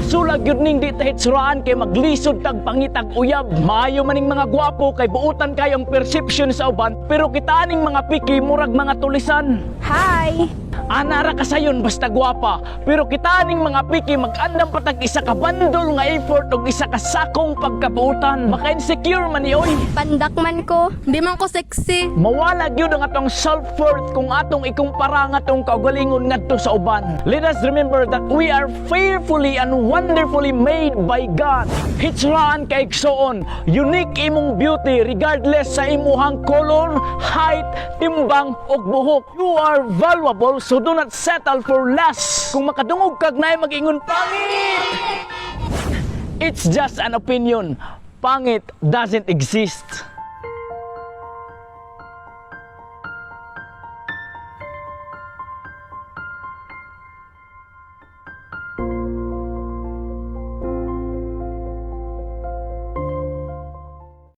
Sulag gyud ning di ta hitsuraan kay maglisod tag pangitag uyab. Maayo maning mga gwapo kay buutan kayong perception sa uban, pero kita aning mga piki murag mga tulisan. Hi! Ana ra kasayon basta gwapa, pero kita aning mga piki mag-andam patag isa ka bandol nga effort og isa ka sakong pagkabuutan. Maka-insecure man ni oy. Pandak man ko. Di man ko sexy. Mawala gyud ang atong self-worth kung atong ikumpara nga atong kaugalingon ngadto sa uban. Let us remember that we are fearfully and wonderfully made by God. Hitsuraan kay igsoon, unique imong beauty regardless sa imuhang color, height, timbang ug buhok. You are valuable, so do not settle for less. Kung makadungog kag naay mag-ingon pangit, it's just an opinion. Pangit doesn't exist.